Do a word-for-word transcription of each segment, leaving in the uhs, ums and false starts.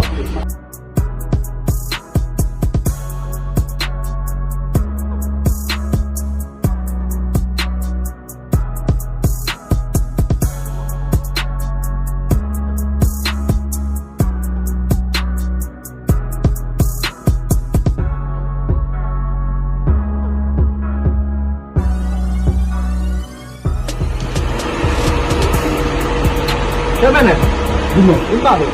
Ok. Chè Bènè, di mwen, vin pale.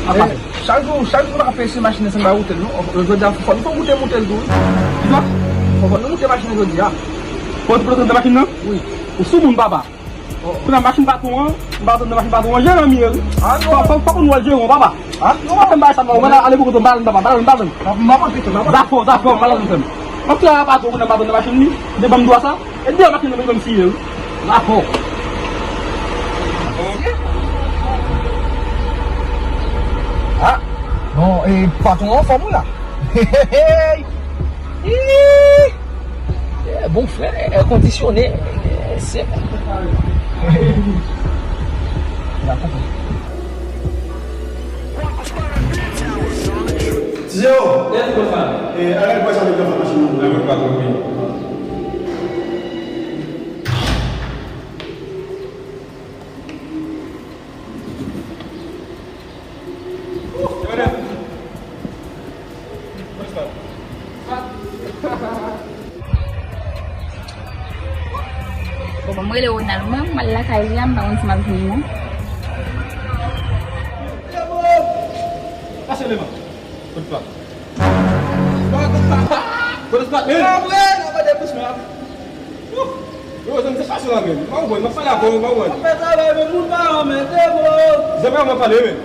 Ap pale. Chak jou, chak jou nou ap eseye machin nan san ba wout el non. Jodi a fò nou fè goute moute l tou wi. Kisa? Fò nou moute machin nan jodi a. Fò nou moute machin nan? Wi. Ou sou moun papa. Kounye a machin patwon an, m pa antre nan machin patwon an, jeran m ye wi. Fò, fò, fò nou wè l jeran w papa. Ou pa fè m bagay sa non, mwen ale pou kote m pa ale papa, m pa ale, m pa ale. Zafè w, zafè w, m pa ale antre m. M ap travay patwon kounye a m pa antre nan machin li, li te ban m dwa sa. E deyò machin nan menm siye wi. Zafè w. Ah, non, e patwon anfòm wi la. Hey, hey, hey. Ih! Eh, bon frè, è kondisyone, eh, se Ti Jero! Lè ti konsa. Eh, ale pran sa de nan machin nan. Nan wout pa twò vin. Bon, mwen rele Ronald, mwen, mwen al lakay li a, m pa konn si m ap jwenn li non. Pase Lema. Kote Spat? Kote Spat, men? Yo, zanmi, se pa sou la menm. M pa konprann, m ap pale avè w, m pa konprann. Ap fè travay, men moun pa anmède, bro. Zanmi, m ap pale, men.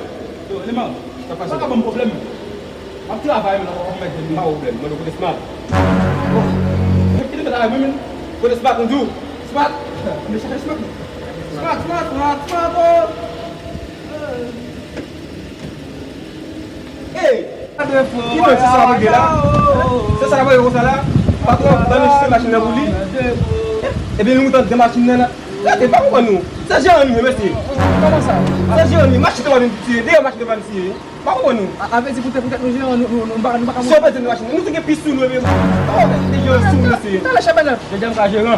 Yo, Lema, sa pa sou la. Sa ka ban m pwoblèm. M ap travay, men w ap anmède m, m pa gen pwoblèm. Mande kote Smat. Bon. Kite m travay, men, men. Kote Smat, m di w. Smat. M chache Smat. Smat, Smat, Smat, Smat, oh. Hey! Ki mwen se sa mwen gen la? Se sa la mwen konsa la? Patwon, ban nou jis machin nan pou li. Epi nou tande machin nan la. Gade, pa konprann nou. Se jeran nou ye, mesye. Kòman sa? Se jeran nou ye. Machin te pa vin siye. Deyò machin te pa vin siye. Pa konprann nou. A, a vle di poutèt, poutèt nou jeran, nou, nou, nou, nou pa, nou pa ka monte. Si w pèdi nou machin nan, nou te gen pi sou nou, epi. Oh, men se te jeran sou nou, mesye. Talè, chè Bènè. Jodi a m ka jeran.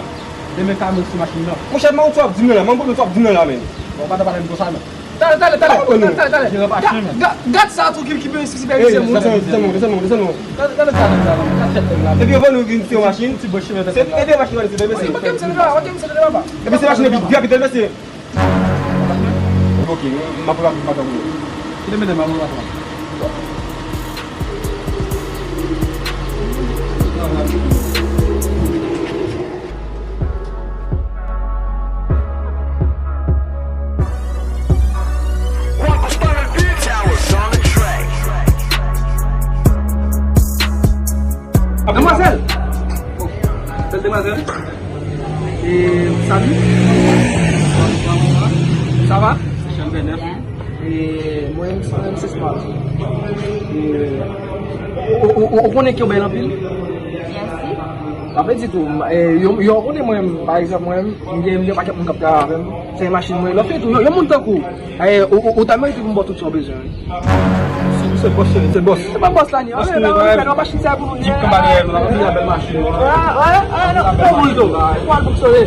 Demen ka mwen sou machin nan. Monchè, m pa konn sa w ap di m nan la. M pa konn sa w ap di m nan la, men. Bon, pa ta pale m konsa, non. Talè, talè, talè. Talè, talè, talè. Gad, gad, gad sa tou ki, ki byen sisi bèl se moun. Desann, desann, desann, desann. Talè, talè, talè, talè. Sa fèt menm la. Epi yo ban nou vin se yon machin. Ti bò chimen fèt la. Se de machin ki se de mesye. Ok, m se de la, ok, m se de la, papa. Epi se machin epi rapid, mesye. Ok, m ap rapid maten pou ou. Kite m mete m ap rapid. Demwazèl! Bèl demwazèl. E, salut. Ça va? Byen. E, mwen, mwen, se Smart. E, ou, ou, ou, ou konnen ke w bèl anpil? Mèsi. Sa vle di tou, e, yo, yo konnen mwen, pa egzanp, mwen, m gen yon pakèt moun k ap travay avè m. Se machin mwen. Lòt tou, yon, yon moun tankou w, e, ou, ou, ou ta merite pou m ba w tout sa w bezwen, wi. Se bòs, cheri, se bòs. Se pa bòs la, ni. Bòs, nou, nou, nou, machin sa pou nou. Jip kanba dèyè nou, la, nou, bèl machin, nou. Wè, wè, wè, non, fè boul tou. Pral fonksyone.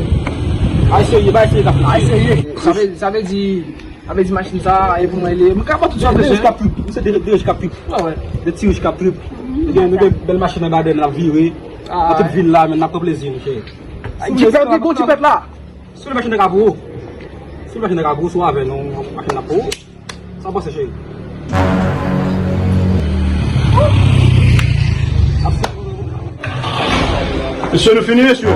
Bay serye, bay serye, zafè. Bay serye. Sa vle, sa vle di, sa vle di machin sa, e pou mwen, li, mwen ka pran tout sa. De tiraj k ap trip, se de, de tiraj k ap trip. Nou gen, nou gen bèl machin anba dèyè nou, l ap vire. Nan tout vil la, men n ap pran plezi nou, cheri. Jip la, gen gwo jipèt la. Si w vle machin nan ka pou ou. Si w vle machin nan ka pou ou, si w avè nou, machin nan pou ou. Sa w panse, cheri? Mesye, nou fini, mesye?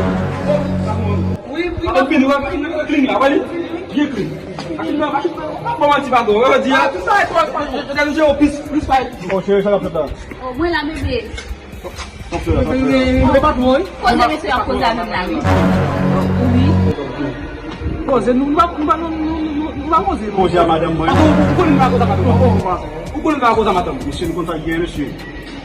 Wi, wi. Machin fini, wè, machin nan klin la, wè li. Byen klin. Machin nan, machin nan, pa manti, pa bon. Wè, di a. Tout sa, tout sa, tout sa. Jodi a, nou jere plis, plis pa. Oh, cheri, sa w ap fè la? Oh, mwen la, bebe. Mwen patwon, wi. Koze mesye ap koze a menm la, wi. Wi. Koze, nou, nou pa, nou pa, nou, nou, nou, nou pa koze, non. Koze a madanm mwen. Ou konnen nou pa koze a madanm mwen. Ou konnen nou pa koze a madanm. Mesye, nou konn sa k genyen, mesye.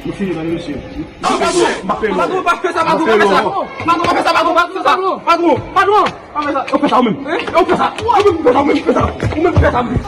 Nou fini, tande, mesye. Patwon, pa fè sa, patwon, pa fè sa. Patwon, pa fè sa, patwon, pa fè sa. Patwon, patwon. Pa fè sa, ou fè sa ou menm. Ou fè sa. Ou menm, ou fè sa, ou menm, ou fè sa. Ou menm, ou fè sa, ou menm.